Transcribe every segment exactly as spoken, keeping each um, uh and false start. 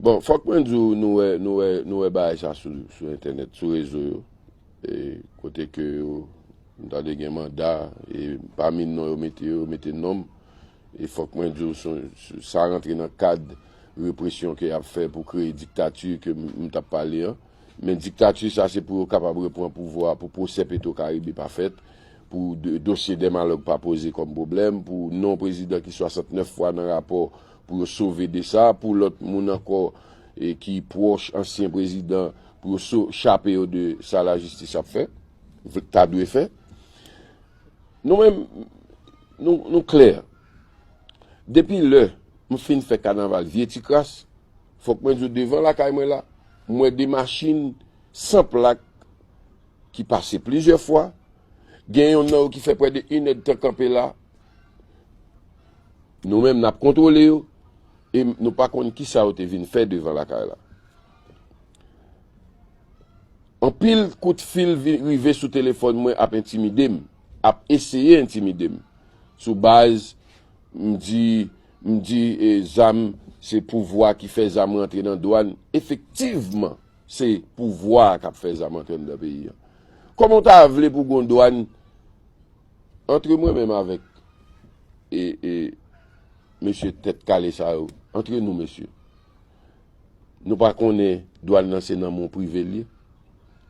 Bon, fòk mwen di w, nou wè, nou wè, nou wè bagay sa sou, sou entènèt, sou rezo yo. E, kote ke yo, m tande gen manda, e pami non yo mete yo, yo mete non m. E fòk mwen di w, sa rantre nan kad represyon ke y ap fè pou kreye diktati ke m, m t ap pale an. Men diktati sa, se pou yo kapab reprann pouvwa, pou pwosè Petro Caribe pa fèt, pou dosye Dermalog pa poze kòm pwoblèm, pou non prezidan ki swasantnèf fwa nan rapò, pou yo sove de sa, pou lòt moun ankò e ki pwòch ansyen prezidan, pou yo so, chape yo de sa lajistis ap fè, ta dwe fè. Nou menm, nou, nou klè. Depi lè m fin fè kanaval Vye Tikras, fòk mwen di w, devan lakay mwen la, m wè de machin san plak ki pase plizyè fwa. Gen yonn nan yo ki fè prè de inèdtan kanpe la. Nou menm, n ap kontwole yo e nou pa konn kisa yo te vin fè devan lakay la. Anpil kout fil rive sou telefòn mwen ap entimide m, ap eseye entimide m. Sou baz, m di, m di e, zam, se pouvwa ki fè zam rantre nan dwàn. Efektivman, se pouvwa a k ap fè zam rantre anndan peyi a. Kòman w ta vle pou gon dwàn antre mwen menm avèk e, e, mesye tèt kale sa yo, antre nou mesye, nou pa konnen dwàn nan se nan men prive l ye.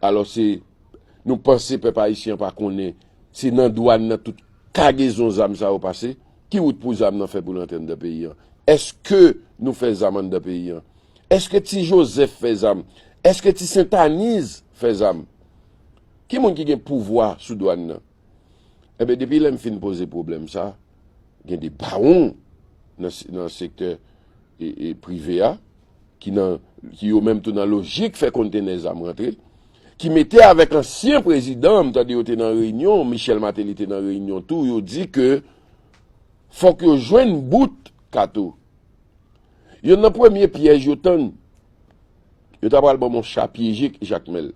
Alò se, nou panse pèp ayisyen an pa konnen se nan dwàn nan tout kagezon zam sa yo pase? Ki wout pou zam nan fè pou l antre anndan peyi an? Èske nou fè zam anndan peyi an? Èske ti Jozèf fè zam? Èske ti Sentaniz fè zam? Ki moun ki gen pouvwa sou dwàn nan? Enben, depi lè m fin poze pwoblèm sa, gen de bawon nan, nan sektè e, e, prive a, ki nan, ki yo menm tou nan lojik fè kontenè zam rantre, ki mete avèk ansyen prezidan, m tande yo te nan reyinyon, Michel Martelly te nan reyinyon tou, yo di ke fòk yo jwenn bout Kato. Yonn nan premye pyèj yo tann, yo ta pral ban m yon cha pyeje Jakmèl.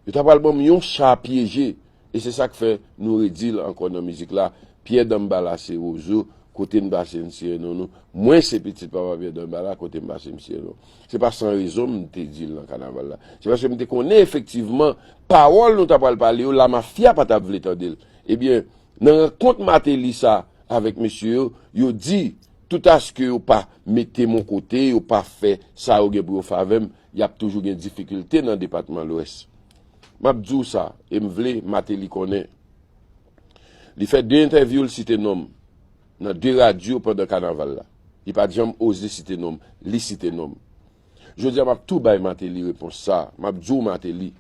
Yo ta pral ban m yon cha pyeje. E se sa k fè nou redi l ankò nan mizik la. Pyè Danmbala se Wozo, kote n pase m siye non nou. Mwen se pitit papa Pyè Danmbala, kote m pase m siye non. Se pa san rezon m te di l nan kanaval la. Se paske m te konnen efektivman pawòl nou ta pral pale yo, lamafya pa t ap vle tande l. Ebyen, nan rankont Martelly sa avèk mesye yo, yo di, toutaske yo pa mete m yon kote, yo pa fè sa yo gen pou yo fè avè m, y ap toujou gen difikilte nan depatman Lwès. M ap di w sa, e m vle Martelly konnen. Li fè de entèvyou, l site non m nan de radyo pandan kanaval la. Li pa t janm oze site non m, li site non m. Jodi a, m ap tou bay Martelly repons sa. M ap di w, Martelly,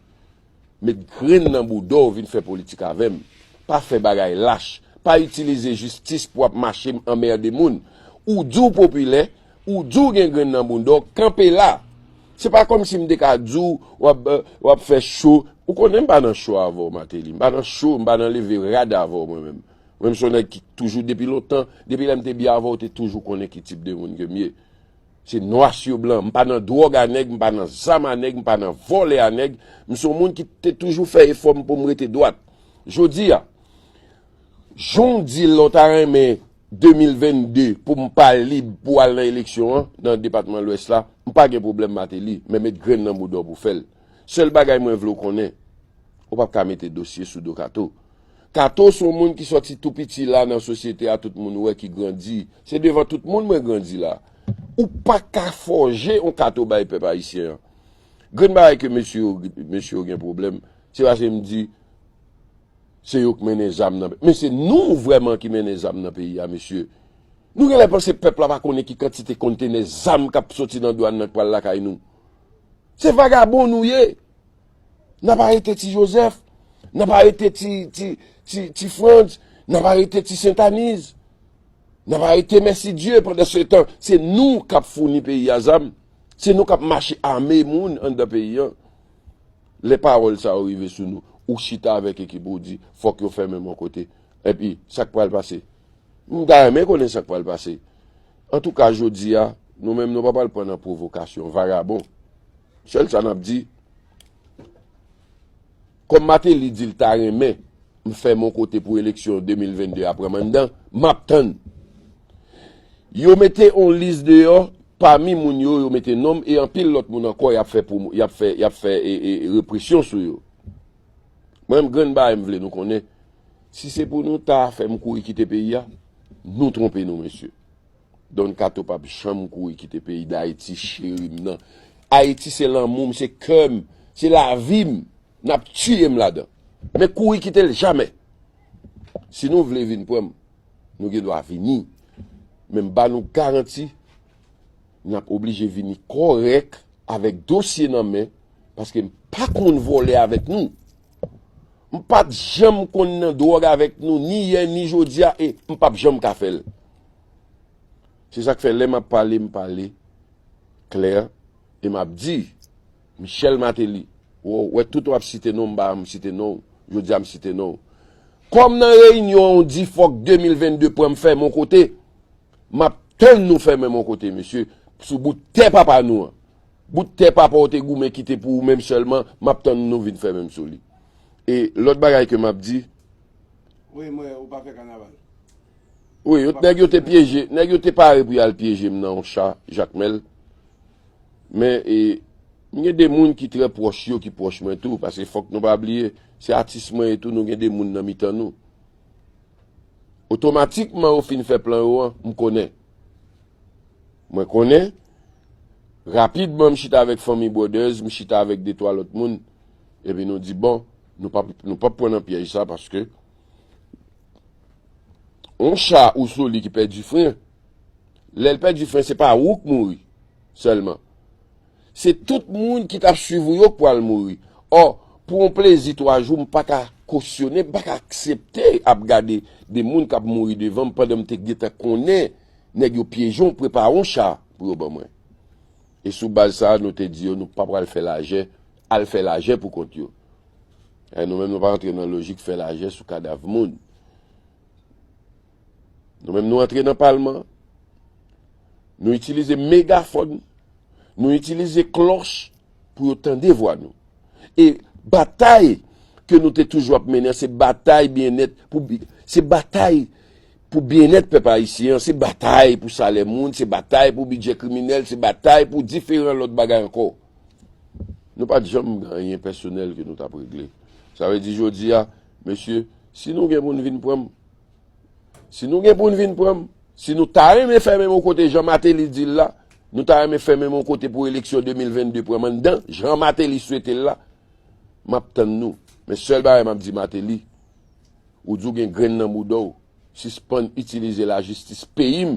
met grenn nan bouda w vin fè politik avè m. Pa fè bagay lach. Pa itilize jistis pou w ap mache anmède moun. Ou di w popilè, ou di w gen grenn nan bouda w, kanpe la. Se pa kòmsi m te ka di w, w ap, w ap fè cho. Ou konnen m pa nan cho avè w, Martelly. M pa nan cho, m pa nan leve rad avè w, mwen menm. Mwen, m se yon nèg ki toujou, depi lontan, depi lè m te byen avè w, ou te toujou konnen ki tip de moun ke m ye. Se nwa sou blan. M pa nan dwòg a nèg, m pa nan zam a nèg, m pa nan vòlè a nèg. M se yon moun ki te toujou fè efò m pou m rete dwat. Jodi a, jan w di l la, w ta renmen de mil vennde pou m pa lib pou al nan eleksyon an, nan depatman Lwès la, m pa gen pwoblèm, Martelly, men met grenn nan bouda w pou fè l. Sèl bagay mwen vle w konnen, ou p ap ka mete dosye sou do Kato. Kato se yon moun ki sòti tou piti la nan sosyete a, tout moun wè ki grandi. Se devan tout moun mwen grandi la. Ou pa ka fòje yon Kato bay pèp ayisyen an. Grenn bagay ke mesye yo, mesye yo gen pwoblèm, se paske m di, se yo k mennen zam nan. Men se nou vrèman ki mennen zam nan peyi a, mesye. Nou genlè panse pèp la pa konnen ki kantite kontenè zam k ap soti nan dwàn nan k pral lakay nou. Se vagabon nou ye. N ap arete ti Jozèf, n ap arete ti, ti, ti, ti Frantz, n ap arete ti Sentaniz, n ap arete Mèsidye. Pandan se tan, se nou k ap founi peyi a zam. Se nou k ap mache ame moun anndan peyi an. Lè pawòl sa yo rive sou nou, ou chita avèk ekip ou, ou di, fòk yo fèmen m yon kote. Epi, sa k pral pase? M ta renmen konnen sa k pral pase. Antouka, jodi a, nou menm, nou pa pral pran nan pwovokasyon vagabon. Sèl sa n ap di, kòm Martelly di l ta renmen m fèmen yon kote pou eleksyon de mil vennde a pran m anndan, m ap tann. Yo mete yon lis deyò, pami moun yo, yo mete non m, e anpil lòt moun ankò, y ap fè pwomo-, y ap fè, y ap fè, e, e, represyon sou yo. Mwen menm, grenn bagay m vle nou konnen, si se pou nou ta fè m kouri kite peyi a, nou twonpe nou, mesye. Don Kato p ap janm kouri kite peyi Dayiti, cheri m nan. Ayiti se lanmou m, se kè m, se lavi m. N ap tiye m ladan. Men kouri kite l jamè. Si nou vle vin pran m, nou gen dwa vini. Men m ba nou garanti, n ap oblije vini kòrèk avèk dosye nan men, paske m pa konn vòlè avèk nou. M pa t janm konn nan dwòg avèk nou, ni yè, ni jodi a, e m p ap janm ka fè l. Se sa k fè lè m ap pale, m pale klè, e m ap di, Michel Martelly, w wè tout w ap site non, m pa janm site non w, jodi a m site non w. Kòm nan reyinyon an w di fòk de mil vennde pran m fèmen yon kote, m ap tann nou fèmen m yon kote, mesye, sou bout tè papa nou an. Bout tè papa w te goumen kite pou ou menm sèlman, m ap tann nou vin fèmen m sou li. E lòt bagay ke m ap di, Wi, mwen, ou pa fè kanaval. Wi, yo, nèg yo te pyeje, nèg yo te pare pou y al pyeje m nan yon cha, Jakmèl. Men, e, m gen de moun ki trè pwòch yo, ki pwòch mwen tou, paske fòk nou pa bliye, se atis mwen ye tou, nou gen de moun nan mitan nou. Otomatikman, yo fin fè plan yo an, m konnen. Mwen konnen, rapidman, m chita avèk Fanmi Brothers, m chita avèk de twa lòt moun, epi nou di, bon, nou p ap, nou p ap pran nan pyèj sa, paske yon cha ou sou li ki pèdi fren, lè l pèdi fren, se pa ou k mouri sèlman. Se tout moun ki t ap swiv ou yo k pral mouri. Ò, pou yon plezi twa jou, m pa ka kosyone, m pa ka aksepte ap gade de moun k ap mouri devan m pandan m te gentan konnen nèg yo pyeje w, prepare yon cha pou yo ban mwen. E sou baz sa a, nou te di yo, nou pa pral fè lajè, al fè lajè pou kont yo. E nou menm, nou pa antre nan lojik fè lajè sou kadav moun. Nou menm, nou antre nan palman, nou itilize megafòn, nou itilize klòch pou yo tande vwa nou. E batay ke nou te toujou ap mennen an, se batay byennèt pou bi-, se batay pou byennèt pèp ayisyen an, se batay pou salè moun, se batay pou bidjè kriminèl, se batay pou diferan lòt bagay ankò. Nou pa t janm gen anyen pèsonèl ke nou t ap regle. Sa vle di jodi a, mesye, si nou gen pou n vin pran m, si nou gen pou n vin pran m, si nou ta renmen fèmen m yon kote jan Martelly di l la, nou ta renmen fèmen m yon kote pou eleksyon de mil vennde pran m anndan, jan Martelly swete l la, m ap tann nou. Men sèl bagay m ap di Martelly, ou di w gen grenn nan bouda w, sispann itilize lajistis peyi m,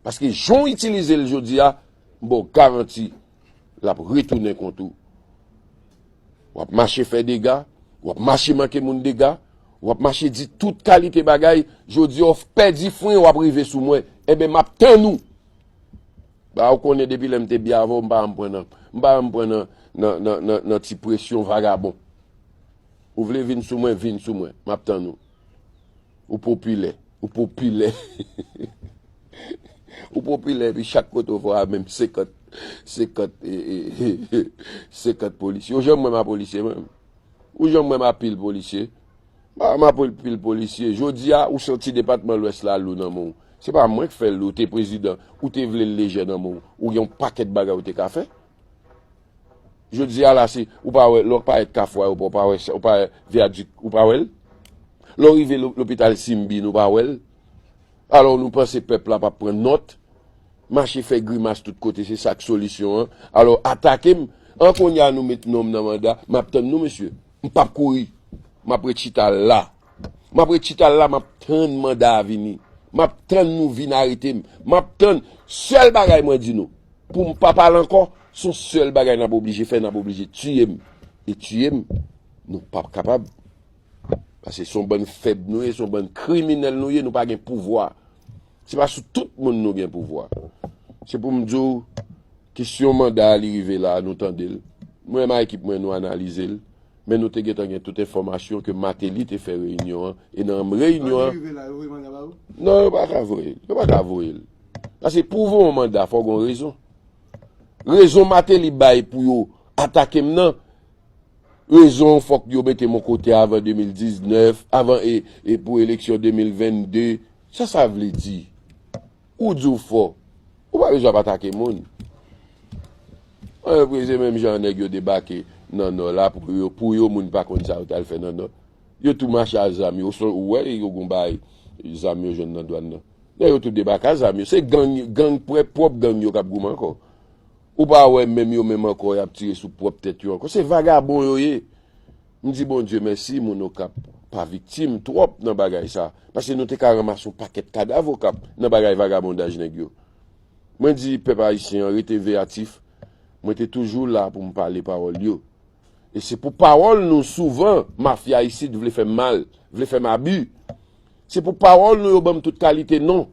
paske jan w itilize l jodi a, m ba w garanti, l ap retounen kont ou. W ap mache fè dega, w ap mache manke moun dega, w ap mache di tout kalite bagay, jodi a w pèdi fren, w ap rive sou mwen. Enben, m ap tann ou. Ba ou konnen depi lè m te byen avè w, m pa janm pran nan, m pa janm pran nan, nan, nan, nan, nan ti presyon vagabon. Ou vle vin sou mwen, vin sou mwen. M ap tann ou. Ou popilè. Ou popilè. Ou popilè, epi chak kote w fè menm senkant, senkant, e, e, senkant polisye. Ou janm wè m a polisye, menm? Ou janm wè m a pil polisye? M pa, m a pil, pil polisye. Jodi a, ou santi depatman Lwès la lou nan men w. Se pa mwen k fè l lou, ou te prezidan, ou te vle l lejè nan men w. Ou gen yon pakèt bagay ou te ka fè. Jodi a la, se, ou pa wè, lè w parèt Kafou Ayewopò, ou pa wè, ou pa wè vyadik, ou pa wè l? Lè w rive lo-, lopital Simbin, ou pa wè l? Alò, nou panse pèp la p ap pran nòt? Mache fè grimas tout kote, se sa k solisyon an. Alò, atake m. An kounye a, nou met non m nan manda, m ap tann nou, mesye. M p ap kouri. M ap ret chita la. M ap ret chita la, m ap tann manda a vini. M ap tann nou vin arete m. M ap tann. Sèl bagay mwen di nou, pou m pa pale ankò, se yon sèl bagay n ap oblije fè, n ap oblije tiye m. E tiye m, nou p ap kapab. Paske se yon bann fèb nou ye, se yon bann kriminèl nou ye, nou pa gen pouvwa. Se pa sou tout moun nou gen pouvwa. Se pou m di w, kesyon manda a li rive la, nou tande l. Mwen menm ak ekip mwen, nou analize l. Men nou te gentan gen tout enfòmasyon ke Martelly te fè reyinyon an. E nan reyinyon an, rive la, yo voye manda ba ou? Non, yo pa ka voye l. Yo pa ka voye l. Paske pou voye yon manda, fò gen yon rezon. Rezon Martelly bay pou yo atake m nan, rezon fòk yo mete m yon kote avan de mil diznèf, avan e, e pou eleksyon de mil vennde. Sa sa vle di? Ou di w fò. Ou pa bezwen ap atake moun. An, yo prese menm jan nèg yo debake nan Nò la, pou yo, pou yo, moun pa konn sa yo t al fè nan Nò. Yo tou mache a zam yo. Ou wè, yo gon bay zam yo jwenn nan dwàn nan. Nèg yo tou debake a zam yo. Se gang, gang, pwòp gang yo k ap goumen ankò. Ou pa wè menm yo menm ankò, y ap tire sou pwòp tèt yo ankò. Se vagabon yo ye. M di Bondye mèsi, moun Okap pa viktim twòp nan bagay sa. Paske nou te ka ranmase yon pakèt kadav Okap nan bagay vagabondaj nèg yo. Mwen di pèp ayisyen an rete veyatif. Mwen te toujou la pou m pale pawòl yo. E se pou pawòl nou souvan mafya isit vle fè m mal, vle fè m abi. Se pou pawòl nou yo ban m tout kalite non.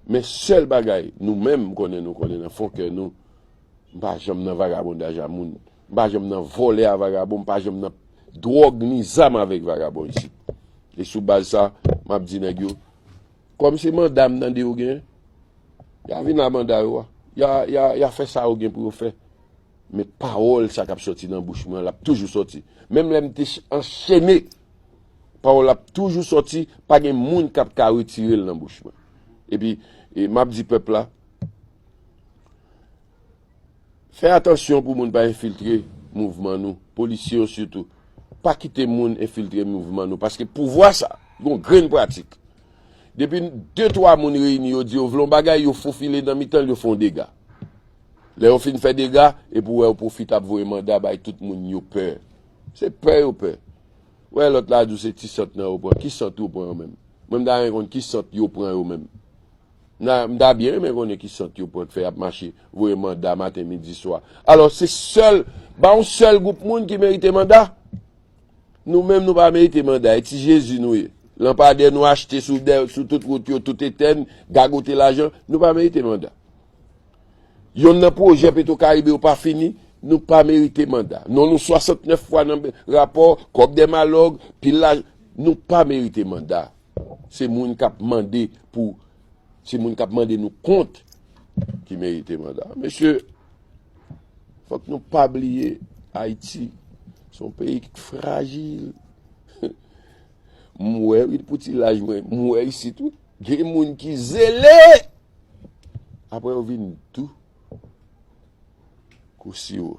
Men sèl bagay, nou menm, m konnen nou konnen nan fon kè nou, m pa janm nan vagabondaj a moun. M pa janm nan vòlè a vagabon, m pa janm nan dwòg ni zam avèk vagabon isit. E sou baz sa, m ap di nèg yo, kòm se manda m tande yo gen, y a vin a manda yo a. Y a, y a, y a fè sa yo gen pou yo fè. Men pawòl sa k ap sòti nan bouch mwen, l ap toujou sòti. Menm lè m te ch-, anchene, pawòl ap toujou sòti, pa gen moun k ap ka retire l nan bouch mwen. Epi, e, m ap di pèp la, fè atansyon pou moun pa enfiltre mouvman nou, polisye yo sitou. Pa kite moun enfiltre mouvman nou, paske pouvwa sa, gon grenn pratik. Depi de, twa moun reyini, yo di yo vle yon bagay, yo fofile nan mitan l, yo fè yon dega. Lè yo fin fè dega, epi w wè yo pwofite ap voye manda bay tout moun yo pè. Se pè yo pè. Wè lòt la di w se ti sant nan yo pran. Ki sant yo pran yo menm? Mwen m ta renmen konn ki sant yo pran yo menm. M ta, m ta byen renmen konnen ki sant yo pran k fè y ap mache, voye manda maten, midi, swa. Alò, se sèl, ba yon sèl gwoup moun ki merite manda. Nou menm, nou pa merite manda. E ti Jezi nou ye. Lanpadè nou achte sou dè, sou tout wout yo, tout etèn, gagote lajan. Nou pa merite manda. Yonn nan pwojè Petro Caribe yo pa fini, nou pa merite manda. Non nou swasantnèf fwa nan rapò, kòb dè malòg, pil laj, nou pa merite manda. Se moun k ap mande pou, se moun k ap mande nou kont ki merite manda. Mesye, fòk nou pa bliye Ayiti se yon peyi ki frajil. M wè, wi, pou ti laj mwen, m wè isit, wi. Gen moun ki zele. Apre yo vin dou kou siwo.